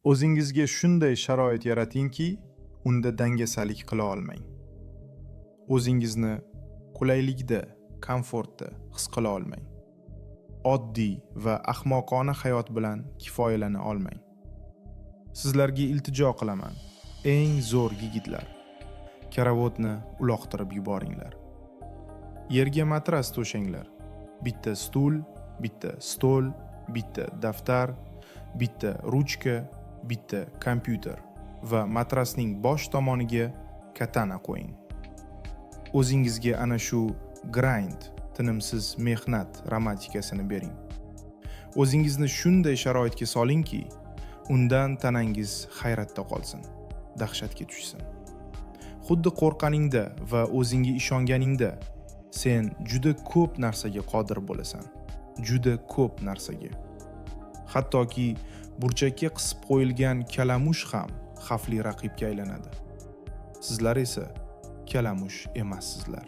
O'zingizga shunday sharoit yaratingki, unda dangasalik qila olmang. O'zingizni qulaylikda, komfortda his qila olmang. Oddiy va ahmoqona hayot bilan kifoyalana olmang. Sizlarga iltijo qilaman, eng zo'r yigitlar. Karavotni uloqtirib yuboringlar. Yerga matras to'shanglar. Bitta stul, bitta stol, bitta daftar, bitta ruchka, bitta kompyuter va matrasning bosh tomoniga katana qo'ying. O'zingizga ana shu grind, tinimsiz mehnat romantikasini bering. O'zingizni shunday sharoitga solingki, undan tanangiz hayratda qolsin, dahshatga tushsin. Xuddi qo'rqqaningda va o'zingga ishonganingda sen juda ko'p narsaga qodir bo'lasan. Juda ko'p narsaga. Hattoki burchakka qisib qo'yilgan kalamush ham xavfli raqibga aylanadi. Sizlar esa kalamush emassizlar.